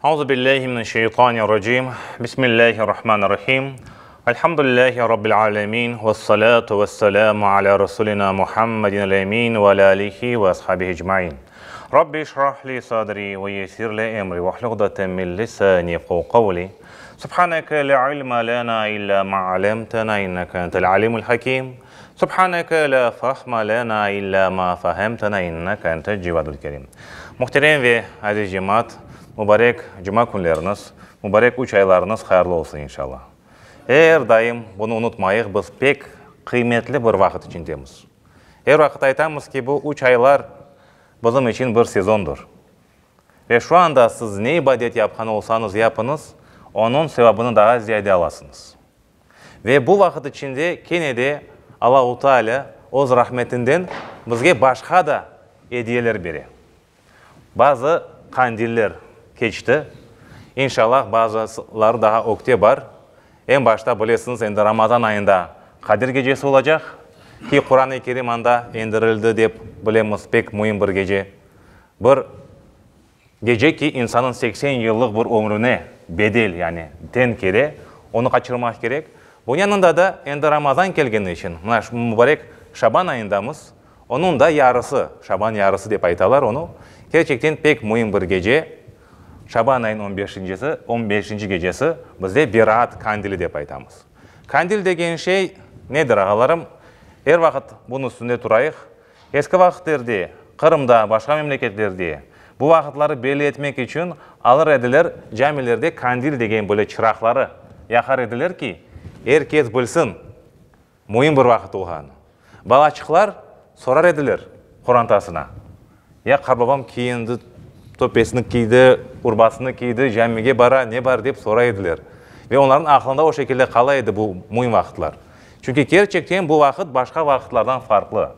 Auzu billahi mineşşeytanirracim. Bismillahirrahmanirrahim. Elhamdülillahi rabbil alemin. Vessalatu vesselamu ala rasulina Muhammedin emin ve ala alihi ve ashabihi ecmain. Rabbi işrah li sadri ve yessir li emri ve hlul uqdeten min lisani yefkahu kavli. Subhaneke la ilme lena illa ma alemtena inneke entel alimul hakim. Subhaneke la fahme lena illa ma fahemtena inneke entel cevadul kerim. Muhterem ve aziz cemaat, mubarek cuma künleriñiz, mubarek üç aylarıñız hayırlı olsun inşallah. Er daim bunı unutmayıq, biz pek qıymetli bir vaqıt içindemiz. Er vaqıt aytamız ki, bu üç aylar bizim içün bir sezondır. Ve şu anda siz ne ibadet yapqan olsañız yapıñız, onıñ sevabını daa ziyade alasıñız. Ve bu vaqıt içinde kene de Allahu Teala Öz rahmetinden bizge başqa da ediyeler bere. Bazı qandiller keçti, inşallah bazıları daha ögte bar. Eñ başta bilesiñiz endi Ramazan ayında Qadir gecesi olacaq, ki Quran-ı Kerim anda endirildi dep bilemiz, pek müim bir gece. Bir Gece ki, insannıñ 80 yıllıq bir ömrüne bedel, yani teñ kele, onı qaçırmaq kerek. Bunıñ yanında da endi Ramazan kelgeni içün, mına şu mubarek Şaban ayındamız, onıñ da yarısı, Şaban yarısı dep aytalar onı, kerçekten pek müim bir gece, Şaban ayınıñ on beşincisi, on beşinci gecesi, bizde Beraat kandili dep aytamız. Kandil degen şey nedir, ağalarım? Er vaqıt bunıñ üstünde turayıq. Eski vaqıtlerde Qırımda, başqa memleketlerde bu vaqıtları belli etmek içün alır ediler camilerde kandil degen böyle çıraqları yaqar ediler ki, er kes bilsin, müim bir vaqıt olğanı. Balaçıqlar sorar ediler qorantasına, Ya qarbabam kiyindi, töpesini kiydi, urbasını kiydi, camige bara, ne bar dep soray ediler. Ve onlarnıñ aqlında o şekilde qala edi bu müim vaqıtlar. Çünki kerçekten bu vaqıt başqa vaqıtlardan farqlı.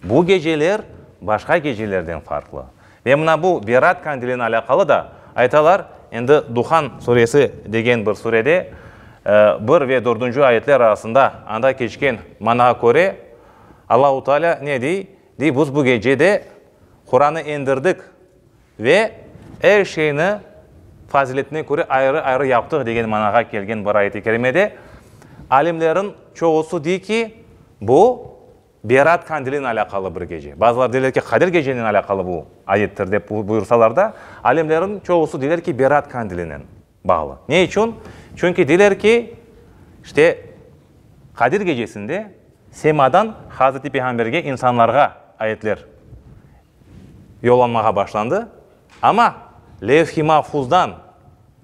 Bu geceler başqa gecelerden farqlı. Ve mına bu Berat kandilinen alâqalı da aytalar, endi Duhan suresi degen bir surede bir ve dördünci ayetler arasında anda keçken manağa köre Allahu Teala ne dey? Dey, biz bu gece de Quranı endirdik ve er şeyni faziletine köre ayrı-ayrı yaptıq degen manağa kelgen bir ayet-i kerimede alimlerniñ çoğusı dey ki, bu Berat kandilinen alâqalı bir gece. Bazıları deyler ki, Qadir gecenen alâqalı bu ayettir dep buyursalar da, alimlerniñ çoğusı deyler ki, Berat kandilinen bağlı. Ne içün? Çünki deyler ki, işte, Qadir gecesinde semadan Hazreti Peyğamberge insanlarğa ayetler yollanmağa başlandı, amma Levh-i Mahfuzdan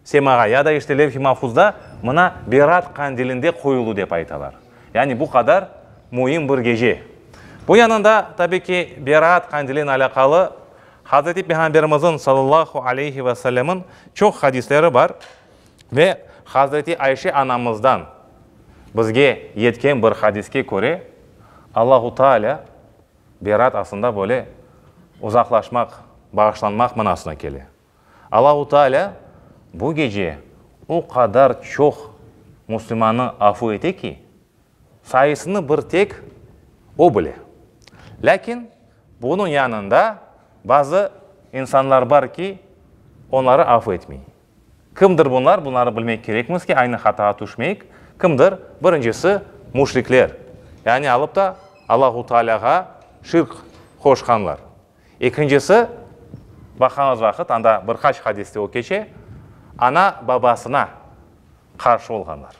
semağa ya da işte Levh-i Mahfuzda mına Berat qandilinde qoyuldı dep aytalar. Yani bu qadar müim bir gece. Bu yanında, tabi ki, Berat qandilinen alâqalı Hazreti Peyğamberimizniñ sallallahu aleyhi ve sellemniñ çoq hadisleri bar ve Hazreti Ayşe anamızdan bizge yetken bir hadiske köre, Allahu Teala Berat aslında böyle uzaqlaşmaq, bağışlanmaq manasına kele. Allahu Teala bu gece o qadar çoq müslümannı afu ete ki, sayısını bir tek O bile. Lâkin bunıñ yanında bazı insanlar bar ki, onları afu etmey. Kimdir bunlar? Bunları bilmek kerekmiz ki, aynı hatağa tüşmeyik. Kimdir? Birincisi, müşrikler, yani alıp da Allahu Tealâğa şirk qoşqanlar. Ekincisi, baqqanımız vaqıt, anda bir qaç hadiste o keçe, ana-babasına qarşı olğanlar.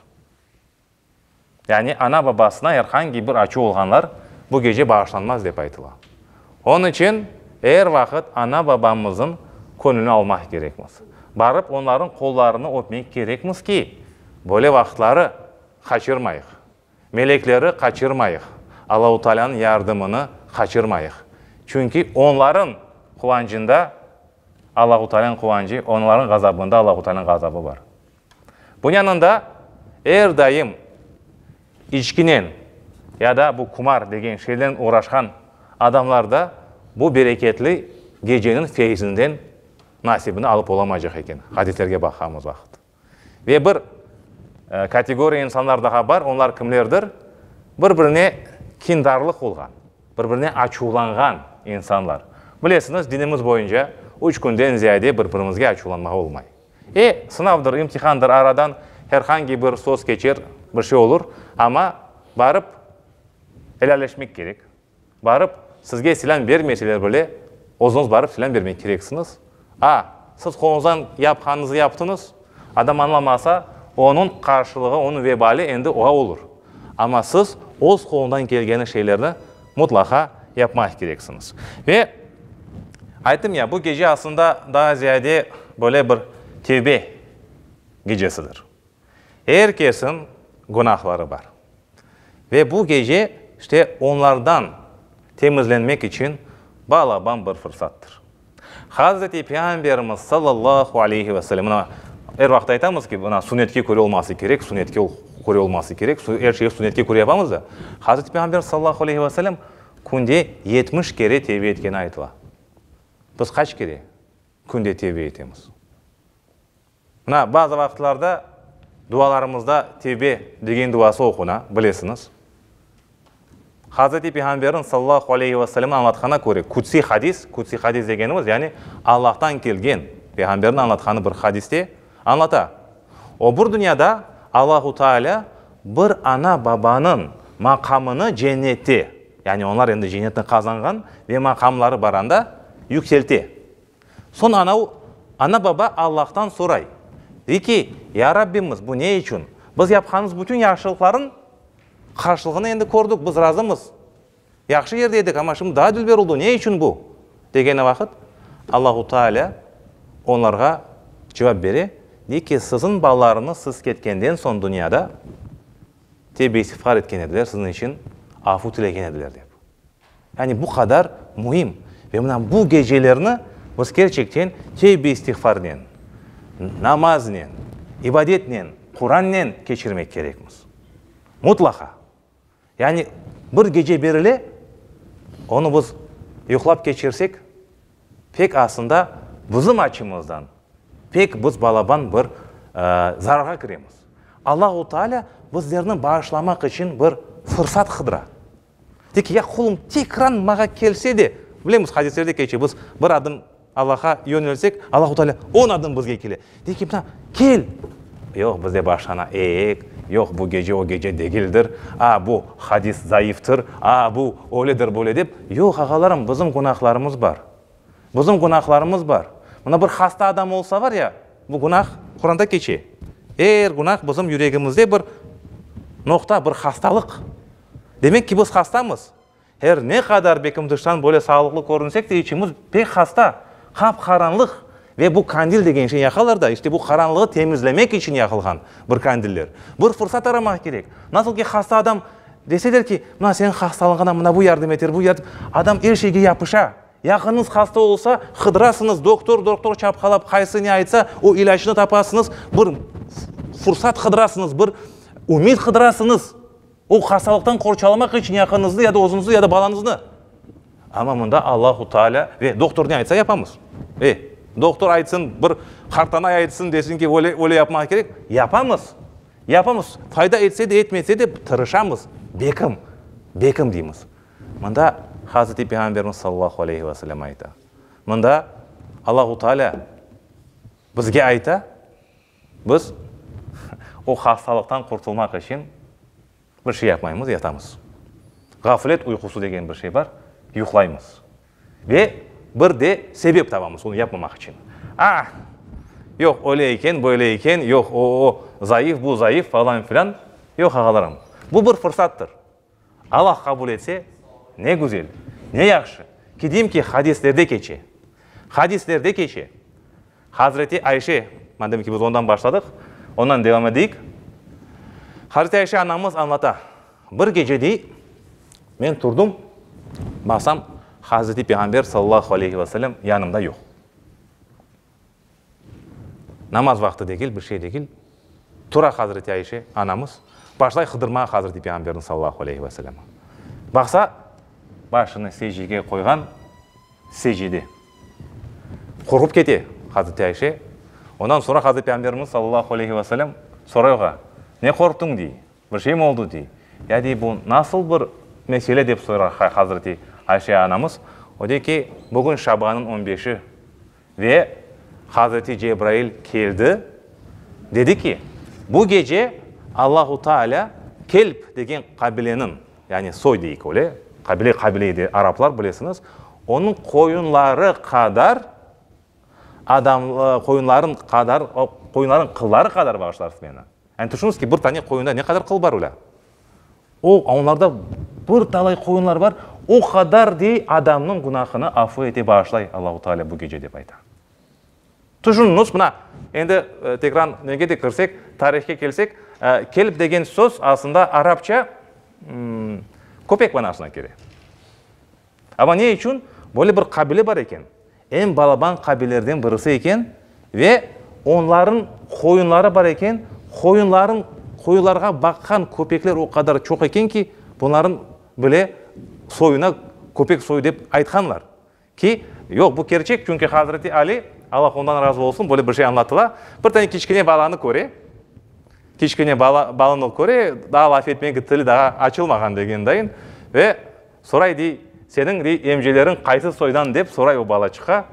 Yani ana-babasına er angi bir açu olğanlar bu gece bağışlanmaz dep aytıla. Onıñ içün er vaqıt ana-babamıznıñ könlüni almaq kerekmiz. Barıp onlarnıñ qollarını öpmek kerekmiz ki, böyle vaqıtları qaçırmayıq. Melekleri qaçırmayıq. Allahu Taalânıñ yardımını qaçırmayıq. Çünki onlarıñ quvancında Allahu Taalânıñ quvancı, onlarıñ ğazabında Allahu Taalânıñ ğazabı bar. Bunıñ yanında er daim içkinen ya da bu kumar degen şeylernen oğraşqan adamlar da bu bereketli geceniñ feyzinden nasibini alıp olamaycaq eken, hadislerge baqqanımız vaqıt. Ve bir kategoriya insanlar daha bar, onlar kimlerdir? Bir-birine kindarlıq olğan, bir-birine açuvlanğan insanlar. Bilesiñiz, dinimiz boyunca üç künden ziyade bir-birimizge açuvlanmağa olmay. E, sınavdır, imtihandır, aradan her hangi bir söz keçer, bir şey olur, amma barıp elâlleşmek kerek. Barıp, sizge selâm bermeseler bile, özüñiz barıp selâm bermek kereksiñiz. A, siz qoluñızdan yapqanıñızı yaptıñız, adam añlamasa, onıñ qarşılığı, onıñ vebali endi oğa olur. Amma siz öz qoluñdan kelgeni şeylerni mutlaqa yapmaq kereksiñiz. Ve, ayttım ya, bu gece aslında daa ziyade böyle bir tevbe gecesidir. Er kesiñ günahları bar. Ve bu gece işte onlardan temizlenmek içün balaban bir fırsattır. Hazreti Peyğamberimiz sallallahu aleyhi ve sellem, mına er vaqıt aytamız ki, mına sünnetke köre olması kerek, sünnetke köre olması kerek, er şeyi sünnetke köre yapamız da. Hazreti Peyğamber sallallahu aleyhi ve sellem künde 70 kere tevbe etkeni aytıla. Biz qaç kere künde tevbe etemiz? Mına, bazı vaqıtlarda dualarımızda tevbe degen duası oquna, bilesiñiz. Hazreti Peyğamberniñ sallallahu aleyhi ve sellem añlatqanına köre, kütsiy hadis, kütsiy hadis degenimiz, yani Allahtan kelgen, Peyğamberniñ añlatqanı bir hadiste añlata, o bir dünyada Allahu Teala bir ana-babanıñ maqamını cennette, yani onlar endi cennetni qazanğan ve maqamları bar anda, yükselte. Soñ anav ana-baba Allahtan soray, dey ki, Ya Rabbimiz, bu ne içün? Biz yapqanımız bütün yahşılıqlarnıñ qarşılığını endi kördik, biz razımız. Yahşı yerde edik, amma şimdi daa dülber oldu, ne içün bu? Degeni vaqıt, Allahu Teala onlarğa cevap bere, dey ki, Siziñ balalarıñız siz ketkenden soñ dünyada tevbe-istiğfar etken ediler, siziñ içün afu tilegen ediler, dep. Yani bu qadar müim. Ve mına bu gecelerni biz kerçekten tevbe-istiğfarnen, namaznen, ibadetnen, Qurannen keçirmek kerekmiz. Mutlaqa. Yani bir gece berile, onı biz yuqlap keçirsek, pek aslında bizim açımızdan pek biz balaban bir zararğa kiremiz. Allahu Teala bizlerni bağışlamaq içün bir fırsat qıdıra. De ki, ya qulum tekrar maña kelse de, bilemiz, hadislerde keçe, biz bir adım Allahqa yönelsek, Allahu Teala on adım bizge kele. De ki, mına, kel! Yoq, bizde başlana, eek, yoq, bu gece o gece degildir, a, bu hadis zayıftır, a, bu öyledir, böyle dep. Yoq, ağalarım, bizim günahlarımız bar. Bizim günahlarımız bar. Mına bir hasta adam olsa var ya, bu günah Quranda keçe. Er günah bizim yüregimizde bir noqta, bir hastalıq. Demek ki, biz hastamız. Her ne qadar bekim tıştan böyle sağlıqlı körünsek de, içimiz pek hasta, qap-qaranlıq. Ve bu kandil degen şey yaqalar da, işte bu qaranlığı temizlemek içün yaqılğan bir kandiller. Bir fırsat aramaq kerek. Nasıl ki hasta adam, deseler ki, mına seniñ hastalığına mına bu yardım eter, bu yardım, adam er şeyge yapışa. Yaqınıñız hasta olsa, qıdırasıñız, doktor, doktor çapqalap, qaysı ne aytsa, o ilâcnı tapasıñız, bir fursat qıdırasıñız, bir ümit qıdırasıñız. O hastalıqtan qorçalamaq içün yaqınıñıznı ya da özüñizni ya da balañıznı. Amma mında Allahu Teala ve doktor ne aytsa yapamız. E, doktor aytsın, bir qartanay aytsın, desin ki, öyle, öyle yapmaq kerek, yapamız. Yapamız. Fayda etse de, etmese de tırışamız. Bekim, bekim deymiz. Mında Hazreti Peyğamberimiz sallallahu aleyhi ve sellem ayta. Mında Allahu Teala bizge ayta, Biz o hastalıqtan qurtulmaq içün bir şey yapmaymız, yatamız. Ğaflet uyqusı degen bir şey bar, yuqlaymız. Ve bir de sebep tabamız onı yapmamaq içün. Ah, yoq, öyle eken, böyle eken, yoq, o, o zayıf, bu zayıf, falan filan. Yoq, ağalarım, bu bir fırsattır. Allah qabul etse, ne güzel, ne yahşı. Ki deyim ki, hadislerde keçe. Hadislerde keçe. Hazreti Ayşe, madem ki biz ondan başladıq, ondan devam edeyik. Hazreti Ayşe anamız añlata, Bir gece dey, men turdım, baqsam, Hazreti Peyğamber sallallahu aleyhi ve sellem yanımda yoq. Namaz vaqtı degil, bir şey degil. Tura Hazreti Ayşe, anamız, başlay qıdırmağa Hazreti Peyğamberni sallallahu aleyhi ve sellem. Baqsa, başını secdege qoyğan, secde. Qorqup kete Hazreti Ayşe. Ondan soñra Hazreti Peyğamberimiz sallallahu aleyhi ve sellem soray oğa, Ne qorqtıñ, dey, bir şey mi oldı, dey. Ya, dey, bu nasıl bir mesele, dep soray Hazreti Ayşe anamız. O dey ki, bugün Şabannıñ on beşi. Ve. Hazreti Cebrail keldi, dedi ki, Bu gece Allahu Teala Kelp degen qabileniñ, yani soy deyik öyle, qabile qabile edi araplar, bilesiñiz, onıñ qoyunları qadar adam, qoyunlarıñ qadar, qoyunlarıñ qılları qadar bağışlarsız meni. Yani tüşüñiz ki, bir tane qoyunda ne qadar qıl bar öyle? O, onlarda bir talay qoyunlar bar, o qadar, dey, adamnıñ günahını afu ete, bağışlay Allahu Teala bu gece, dep ayta. Tüşüñiz, mına, endi tekrar nege de kirsek, tarihke kelsek, kelp degen söz aslında arapça köpek manasına kele. Amma ne içün böyle bir qabile bar eken? Eñ balaban qabilelerden birisi eken ve onlarıñ qoyunları bar eken, qoyunlarıñ, qoyunlarğa baqqan köpekler o qadar çoq eken ki, bunlarıñ bile soyuna köpek soyu dep aytqanlar. Ki, yoq, bu kerçek, çünki Hazreti Ali, Allah ondan razı olsun, böyle bir şey añlatıla, bir tane kiçkene balanı köre, kiçkene bala, balanı köre, daa laf etmege tili daa açılmağan degen dayın, ve Soray, dey, seniñ, dey, emceleriñ qaysı soydan, dep soray o balaçıqqa.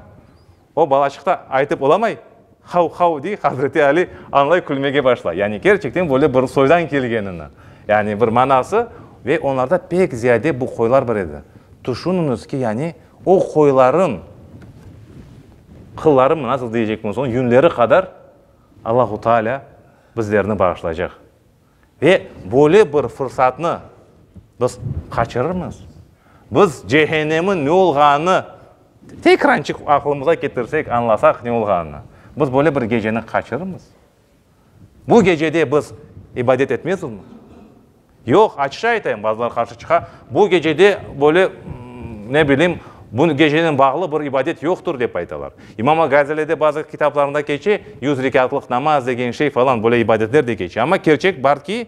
O balaçıq da aytıp olamay, hav-hav, dey, Hazreti Ali añlay, külmege başlay. Yani kerçekten böyle bir soydan kelgenini, yani bir manası ve onlarda pek ziyade bu qoylar bar edi. Tüşüniñiz ki, yani o qoyların qılları, nasıl deycekmiz onı, yünleri qadar Allahu Teala bizlerni bağışlaycaq. Ve böyle bir fırsatnı biz qaçırırmız? Biz cehennemin ne olğanını tekrançıq aqlımıza ketirsek, añlasaq ne olğanını, biz böyle bir geceni qaçırırmız? Bu gecede biz ibadet etmezmizmi? Yoq, açıq aytayım, bazılar qarşı çıqa, bu gecede böyle, ne bileyim, bu gecenen bağlı bir ibadet yoqtır, dep aytalar. İmam Gazali de bazı kitaplarında keçe, yuz rekâtlıq namaz degen şey falan, böyle ibadetler de keçe. Amma kerçek bar ki,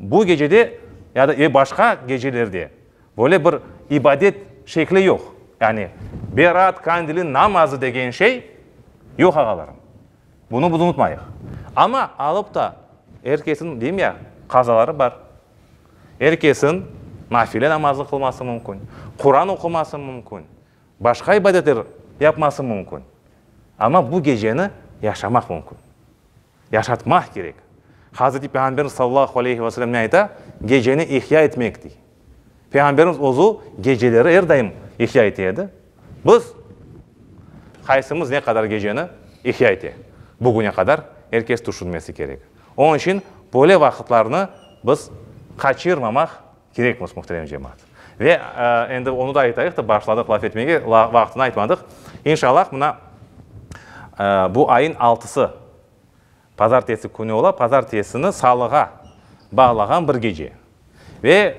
bu gecede ya da başqa gecelerde böyle bir ibadet şekli yoq. Yani Berat kandili namazı degen şey yoq, ağalarım. Bunı biz unutmayıq. Amma alıp da er kesin, deyim ya, qazaları bar. Er kesin nafile namazını qılması mümkün, Quran oquması mümkün, başqa ibadetler yapması mümkün. Amma bu geceni yaşamaq mümkün. Yaşatmaq kerek. Hazreti Peyğamberimiz sallallahu aleyhi ve sellem ne ayta? Geceni ihya etmek, dey. Peyğamberimiz özü geceleri er daim ihya ete edi. Biz qaysımız ne qadar geceni ihya ete? Bugüne qadar er kes tüşünmesi kerek. Onıñ içün böyle vaqıtlarnı biz qaçırmamaq kerekmiz, muhterem cemaat. Ve endi onı da aytayıq da, başladıq laf etmege, vaqtını aytmadıq. İnşallah, mına bu ayın altısı, Pazartesi künü ola, pazartesini salığa bağlağan bir gece. Ve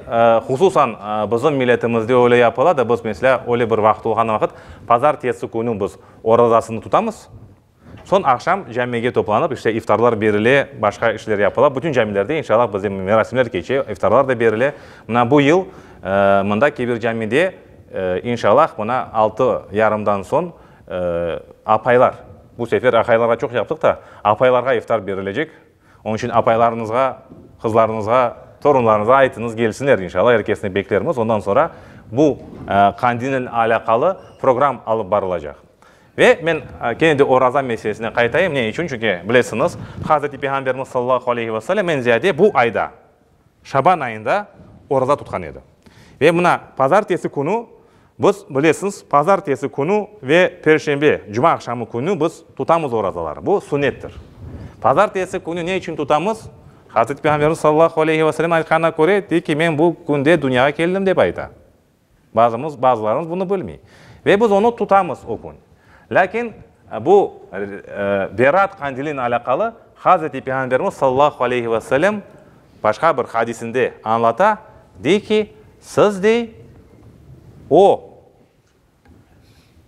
hususan bizim milletimizde öyle yapıla da, biz, meselâ, öyle bir vaqıt olğan vaqıt, pazartesi künü biz orazasını tutamız, soñ aqşam camige toplanıp, işte, iftarlar berile, başqa işler yapıla. Bütün camilerde, inşallah, bizde merasimler keçe, iftarlar da berile. Mına bu yıl mında Kebir camide, inşallah, mına altı yarımdan soñ Apaylar, bu sefer aqaylarğa çoq yaptıq da, apaylarğa iftar berilecek. Onıñ içün apaylarıñızğa, qızlarıñızğa, torunlarıñızğa aytıñız, kelsinler, inşallah, er kesni beklermiz. Ondan soñra bu qandilnen alâqalı program alıp barılacaq. Ve men kene de oraza meselesine qaytayım. Ne içün? Çünki, bilesiñiz, Hazreti Peyğamberimiz sallallahu aleyhi ve sellem eñ ziyade bu ayda, Şaban ayında oraza tutqan edi. Ve mına pazartesi künü biz, bilesiñiz, pazartesi künü ve perşembe, cuma aqşamı künü biz tutamız orazaları. Bu sünnettir. Pazartesi künü ne içün tutamız? Hazreti Peyğamberimiz sallallahu aleyhi ve sellem aytqanına köre, dey ki, men bu künde dünyağa keldim, dep ayta. Bazımız, bazılarımız bunı bilmey. Ve biz onı tutamız o kün. Lâkin bu Berat qandilinen alâqalı Hazreti Peyğamberimiz sallallahu aleyhi ve sellem başqa bir hadisinde añlata, dey ki, siz, dey, o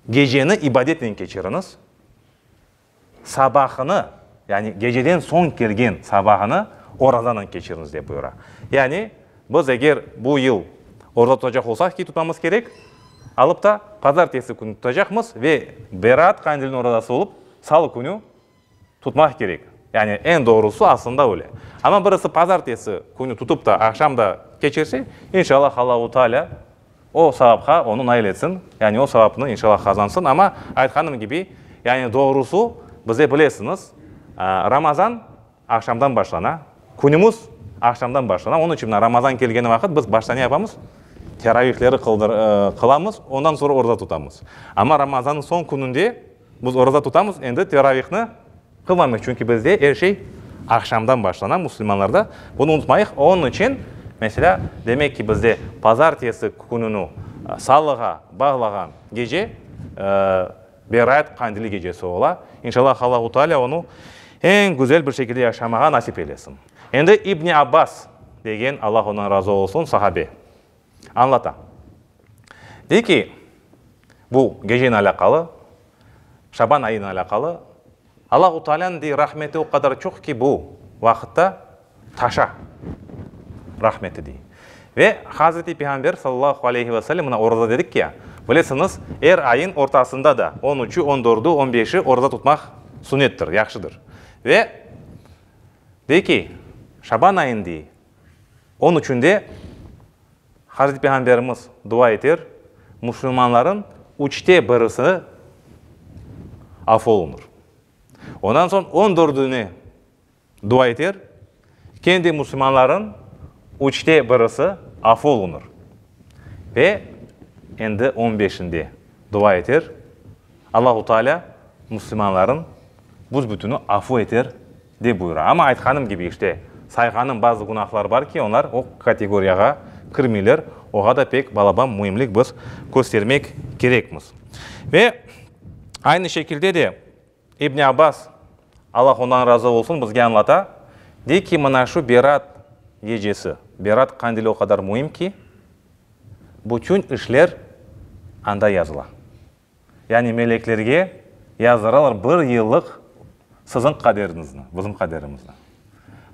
geceni ibadetnen keçiriñiz, sabahını, yani geceden soñ kelgen sabahını orazanen keçiriñiz, dep buyura. Yani, biz eger bu yıl oraza tutacaq olsaq ki, tutmamız kerek, alıp da pazartesi künü tutacaqmız ve Berat qandiliniñ orazası olıp, salı künü tutmaq kerek. Yani, eñ doğrusı aslında öyle. Amma birisi pazartesi künü tutıp da aqşam da keçirse, inşallah Allahu Teala O savapqa onı nail etsin, yani o savapnı inşallah qazansın. Amma, aytqanım kibi, yani doğrusu, bize bilesiñiz, Ramazan aqşamdan başlana, künümiz aqşamdan başlana, onıñ içün mına Ramazan kelgeni vaqıt biz başta ne yapamız? Teravihleri qılamız, ondan soñra oraza tutamız. Amma Ramazannıñ soñ kününde biz oraza tutamız, endi teravihni qılmaymız, çünki bizde er şey aqşamdan başlana, musulmanlarda. Bunı unutmayıq. Onıñ içün, meselâ, demek ki, bizde pazartesi kününi salığa bağlağan gece Beraat qandili gecesi ola. İnşallah Allahu Teala onı eñ güzel bir şekilde yaşamağa nasip eylesin. Endi İbni Abbas degen, Allah ondan razı olsun, sahabe añlata. Dey ki, bu gecenen alâqalı, Şaban ayınen alâqalı, Allahu Tealânıñ, dey, rahmeti o qadar çoq ki, bu vaqıtta taşa rahmeti, dey. Ve Hazreti Peyğamber, sallallahu aleyhi ve sellem, mına oraza dedik ya, bilesiñiz, er ayıñ ortasında da, on üçü, on dördü, on beşi oraza tutmaq sünnettir, yahşıdır. Ve dey ki, Şaban ayıñ, dey, on üçünde Hazreti Peyğamberimiz dua eter, musulmanların üçte birisi afu olunır. Ondan soñ on dördüne dua eter, kendi musulmanların üçte birisi afu olunır. Ve endi on beşinde dua eter, Allahu Teala musulmanların büs-bütünü afu eter dep buyura. Amma aytqanım kibi, işte, sayğanım bazı günahlar bar ki, onlar o kategoriyağa kirmeyler, oğa da pek balaban müimlik biz köstermek kerekmiz. Ve aynı şekilde de İbni Abbas, Allah ondan razı olsun, bizge añlata, dey ki, mına şu Berat gecesi, Berat qandili o qadar müim ki, bütün işler anda yazıla. Yani meleklerge yazdıralar bir yıllıq siziñ qaderiñizni, bizim qaderimizni.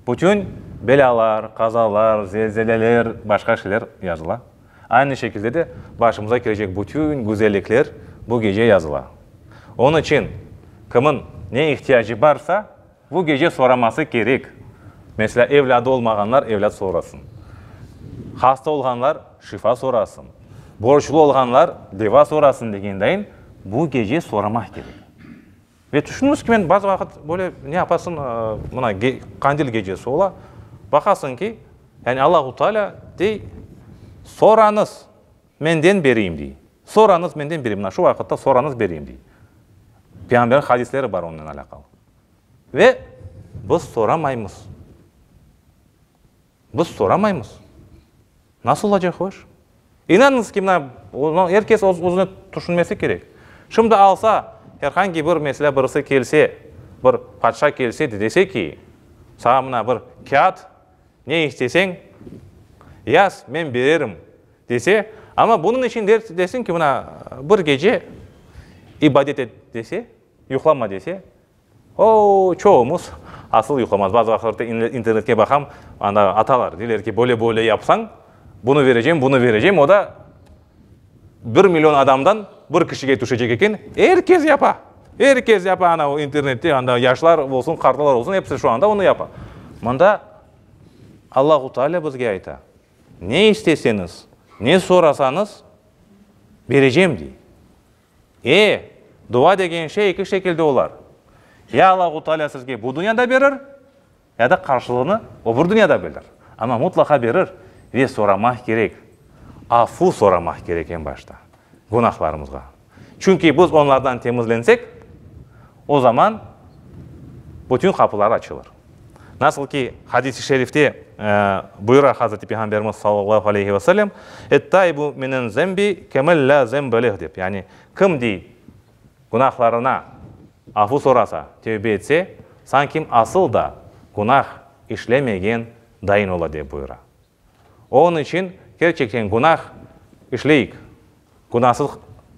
Bütün belâlar, qazalar, zelzeleler, başqa şeyler yazıla. Aynı şekilde de başımıza kelecek bütün güzellikler bu gece yazıla. Onıñ içün kimin ne ihtiyacı barsa, Bu gece soraması kerek. Meselâ, evlâdı olmağanlar evlât sorasın. Hasta olğanlar şifa sorasın. Borclu olğanlar deva sorasın degendayın, bu gece soramaq kerek. Ve tüşüniñiz ki, men bazı vaqıt böyle ne yapasıñ, mına, qandil gecesi ola, baqasıñ ki, yani Allahu Teala dey, sorañız, menden bereyim, dey. Sorañız, menden bereyim. Mına şu vaqıtta sorañız, bereyim, dey. Peyğamberniñ hadisleri bar onnen alâqalı. Ve biz soramaymız. Biz soramaymız. Nasıl olacaq o iş? İnanıñız ki, mına, er kes özüne tüşünmesi kerek. Şimdi alsa, er angi bir, meselâ, birisi kelse, bir padşa kelse de dese ki, saña mına bir kâğıt, ne isteseñ, yaz, men bererim, dese, amma bunıñ içün desin ki, mına, bir gece ibadet et, dese, Yuqlama dese, o, çoğumız asıl yuqlamaz. Bazı vaqıtlarda internetke baqam, anda atalar, deyler ki, böyle-böyle yapsañ, bunı verecem, bunı verecem, o da bir million adamdan bir kişige tüşecek eken, er kes yapa. Er kes yapa, ana, o internette, anda yaşlar olsun, qartlar olsun, episi şu anda onı yapa. Mında Allahu Teala bizge ayta, ne isteseñiz, ne sorasañız, berecem, dey. E, dua degen şey eki şekilde olar. Ya Allahu Teala sizge bu dünyada berir, ya da qarşılığını öbür dünyada belir. Amma mutlaqa berir ve soramaq kerek. Afu soramaq kerek eñ başta günahlarımızğa. Çünki biz onlardan temizlensek, o zaman bütün qapılar açılır. Nasıl ki, hadis-i şerifte buyura Hazreti Peyğamberimiz sallallahu aleyhi ve sellem, Et-taibu minen-zembi kemen la zembe leh dep, yani kim, dey, günahlarına afu sorasa, tevbe etse, sanki asıl da günah işlemegen dayın ola, dep buyura. Onıñ içün kerçekten günah işleyik, günasız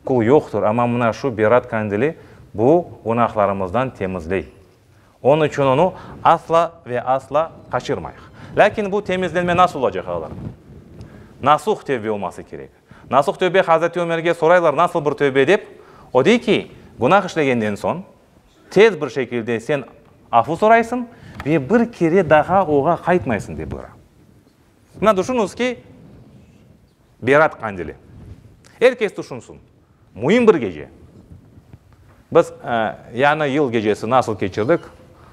qul yoqtır, amma mına şu Berat kandili bu günahlarımızdan temizley. Onıñ içün onı asla ve asla qaçırmayıq. Lâkin bu temizlenme nasıl olacaq, ağalar? Nasuh tevbe olması kerek. Nasuh tevbe Hazreti Ömerge soraylar nasıl bir tevbe dep, o dey ki, günah işlegenden soñ, Tez bir şekilde sen afu soraysıñ ve bir kere daha oğa qaytmaysıñ, dep buyura. Mına tüşüñiz ki, Berat qandili. Er kes tüşünsin, müim bir gece. Biz Yañı yıl gecesi nasıl keçirdik,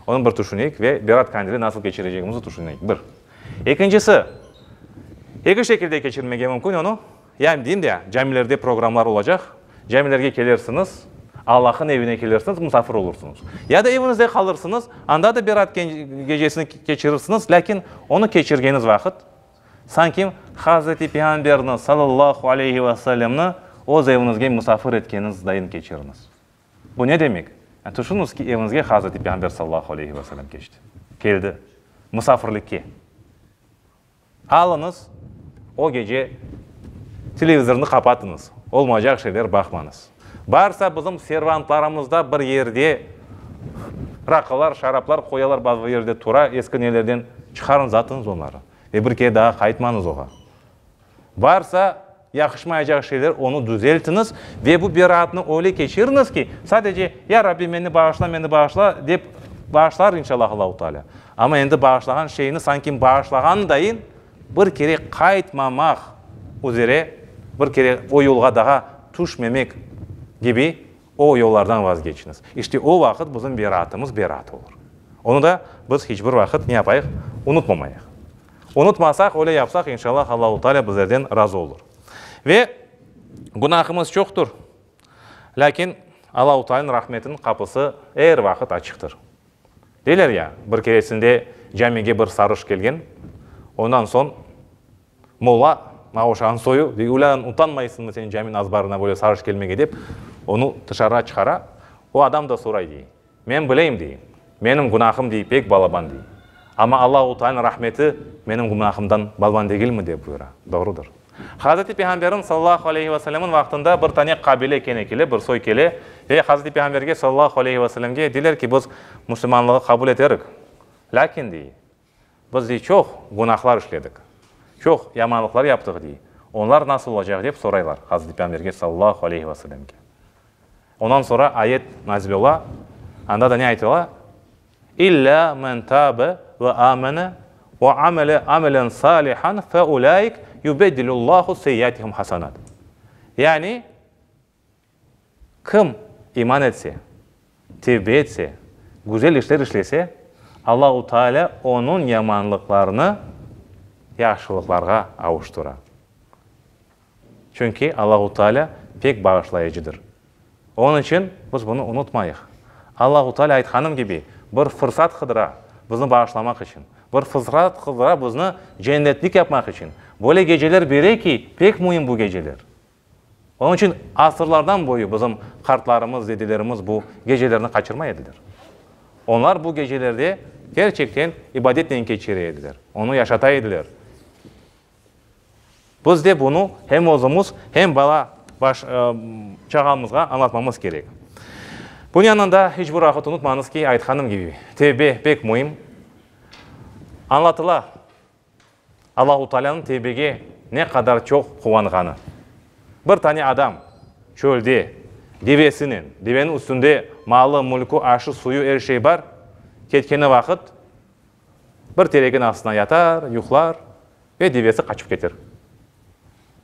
onı bir tüşüneyik ve Berat Kandili nasıl keçirecegimizni tüşüneyik, bir. Ekincisi, eki şekilde keçirmege mümkün onı, ya deyim de, camilerde programlar olacaq, camilerge kelersiñiz, Allah'ın evine kelersiñiz, musafir olursıñız. Ya da eviñizde qalırsıñız, anda da Berat gecesini keçirirsiñiz, lâkin onı keçirgeniñiz vaqıt, Sanki Hazreti Peyğamberni, salâllahu aleyhi ve sellemni, öz eviñizge musafir etkeniñiz dayın keçiriñiz. Bu ne demek? Yani tüşüñiz ki, eviñizge Hazreti Peyğamber, salâllahu aleyhi ve sellem, keçti, keldi, musafirlikke. Alıñız, o gece televizornı qapatıñız, olmaycaq şeyler baqmañız. Barsa bizim servantlarımızda bir yerde raqılar, şaraplar qoyalar, bazı yerde tura, eski nelerden, çıqarıñız, atıñız onları ve bir kere daa qaytmañız oğa. Varsa yaqışmayacaq şeyler, onı düzeltiñiz ve bu beraatnı öyle keçiriñiz ki, sadece, Ya Rabbi, meni bağışla, meni bağışla, dep bağışlar inşallah Allahu Teala. Amma endi bağışlağan şeyni sanki bağışlağan dayın bir kere qaytmamaq üzere, bir kere o yolğa daha tüşmemek kibi o yollardan vazgeçiñiz. İşte o vaqıt bizim beraatımız beraat olur. Onı da biz hiç bir vaqıt ne yapayıq? Unutmamayıq. Unutmasaq, öyle yapsaq, inşallah Allahu Teala bizlerden razı olur. Ve günahımız çoqtur, lâkin Allahu Teala'nıñ rahmetiniñ qapısı er vaqıt açıqtır. Deyler ya, bir keresinde camige bir sarış kelgen, ondan soñ molla, maña oşağan soyu, dey, Ulân, utanmaysıñmı sen caminiñ azbarına böyle sarış kelmege, dep, onı tışarığa çıqara. O adam da soray, dey, Men bileyim, dey, menim günahım, dey, pek balaban, dey, amma Allahu Taalanıñ rahmeti menim günahımdan balaban degilmi, dep buyura. Doğrudır. Hazreti Peyğamberniñ, sallallahu aleyhi ve sellemniñ, vaqtında bir tane qabile kene kele, bir soy kele ve Hazreti Peyğamberge, sallallahu aleyhi ve sellemge, deyler ki, biz müslümanlığı qabul eterik, lâkin, dey, biz, dey, çoq günahlar işledik, çoq yamanlıqlar yaptıq, dey, onlar nasıl olacaq, dep soraylar Hazreti Peyğamberge, sallallahu aleyhi ve sellemge. Ondan soñra ayet nazil ola, anda da ne aytıla? İllâ men tâbe ve âmene ve amile amelen sâlihan fe ulâik yubeddilüllâhu seyyiâtihim hasenât. Yani, kim iman etse, tevbe etse, güzel işler işlese, Allahu Teala onıñ yamanlıqlarını yahşılıqlarğa avuştıra. Çünki Allahu Teala pek bağışlayıcıdır. Onıñ içün biz bunı unutmayıq. Allahu Teala, aytqanım kibi, bir fırsat qıdıra bizni bağışlamaq içün, bir fırsat qıdıra bizni cennetlik yapmaq içün. Böyle geceler bere ki, pek müim bu geceler. Onıñ içün asırlardan boyu bizim qartlarımız, dedelerimiz bu gecelerni qaçırmay ediler. Onlar bu gecelerde kerçekten ibadetnen keçire ediler, onı yaşata ediler. Biz de bunı hem özümiz, hem bala, baş, çağamızğa añlatmamız kerek. Bunıñ yanında hiç bir vaqıt unutmañız ki, aytqanım kibi, tevbe pek müim. Añlatıla Allahu Taalânıñ tevbege ne qadar çoq quvanğanı. Bir tane adam çölde devesinen, deveniñ üstünde malı, mülkü, aşı, suyu, er şey bar, ketkeni vaqıt Bir teregin astına yatar, yuqlar ve devesi qaçıp keter.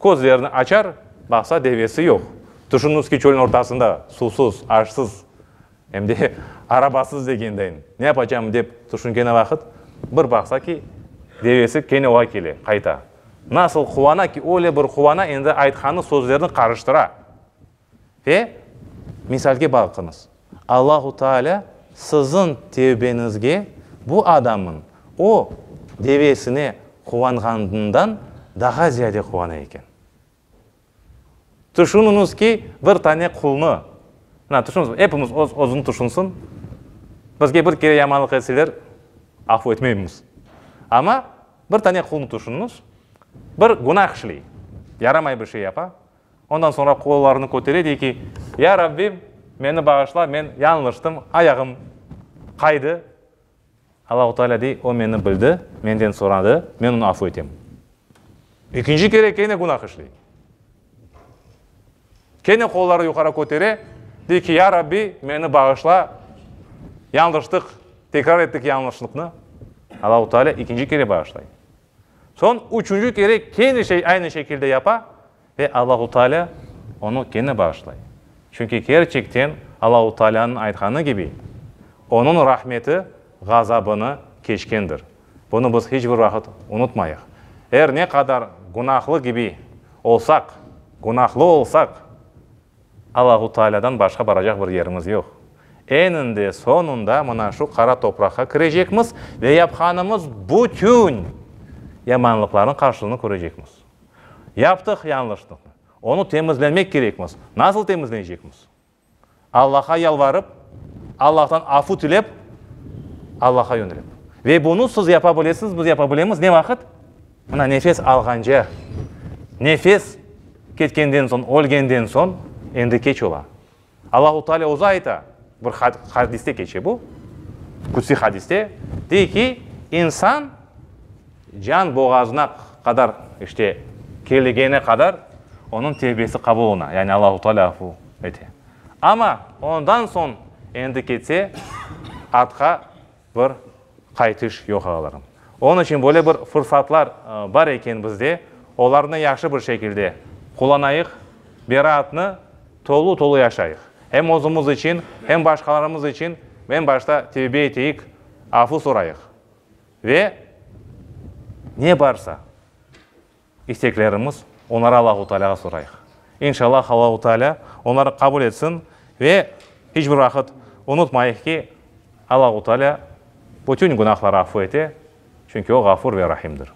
Közlerini açar, baqsa, devesi yoq. Tüşüniñiz ki, çölniñ ortasında suvsuz, aşsız, em de arabasız degendeyin, ne yapacağım dep tüşüngeni vaqıt, bir baqsa ki, devesi kene oğa kele, qayta. Nasıl quvana ki, öyle bir quvana, endi aytqanı sözlerini qarıştıra. Ve misalge baqıñız, Allahu Teala siziñ tevbeñizge bu adamnıñ o devesine quvanğanından daha ziyade quvana eken. Tüşüniñiz ki, bir tane qulnı, mına tüşüniñiz, epimiz öz özüni tüşünsin, bizge bir kere yamanlıq etseler, afu etmeymiz. Amma bir tane qulnı tüşüniñiz, bir günah işley, yaramay bir şey yapa, Ondan soñra qollarını kötere, dey ki, Ya Rabbim, meni bağışla, men yañlıştım, ayağım qaydı. Allahu Teala dey, O meni bildi, menden soradı, men onı afu etem. Ekinci kere kene günah işley. Kene qolları yuqarı kötere, dey ki, Ya Rabbi, meni bağışla, yañlıştıq, tekrar ettik yañlışlıqnı. Allahu Teala ekinci kere bağışlay. Soñ üçünci kere kene şey aynı şekilde yapa ve Allahu Teala onı kene bağışlay. Çünki kerçekten. Allahu Taalânıñ aytqanı kibi, Onıñ rahmeti ğazabını keçkendir. Bunı biz hiç bir vaqıt unutmayıq. Er ne qadar günahlı kibi olsaq, günahlı olsaq, Allahu Taalâdan başqa baracaq bir yerimiz yoq. Eninde soñunda mına şu qara topraqqa kirecekmiz ve yapqanımız bütün yamanlıqlarnıñ qarşılığını körecekmiz. Yaptıq yañlışlıqnı, onı temizlemek kerekmiz. Nasıl temizleycekmiz? Allahqa yalvarıp, Allahtan afu tilep, Allahqa yönelip. Ve bunı siz yapa bilesiñiz, biz yapa bilemiz ne vaqıt? Mına nefes alğance. Nefes ketkenden soñ, ölgenden soñ endi keç ola. Allahu Teala özü ayta, bir hadiste keçe bu, qudsiy hadiste, dey ki, insan can boğazına qadar, işte, keligene qadar onıñ tevbesi qabul oluna, yani Allahu Teala afu ete. Amma ondan soñ endi ketse, artqa bir qaytış yoq, ağalarım. Onıñ içün böyle bir fırsatlar bar eken bizde, olarnı yahşı bir şekilde qullanayıq, beraatnı tolu-tolu yaşayıq. Em özümiz içün, em başqalarımız içün, eñ başta tevbe eteyik, afu sorayıq. Ve ne barsa, isteklerimiz, onları Allahu Tealâğa sorayıq. İnşallah Allahu Tealâ onları qabul etsin ve hiç bir vaqıt unutmayıq ki, Allahu Tealâ bütün günahları afu ete, çünki O Ğafur ve Rahimdir.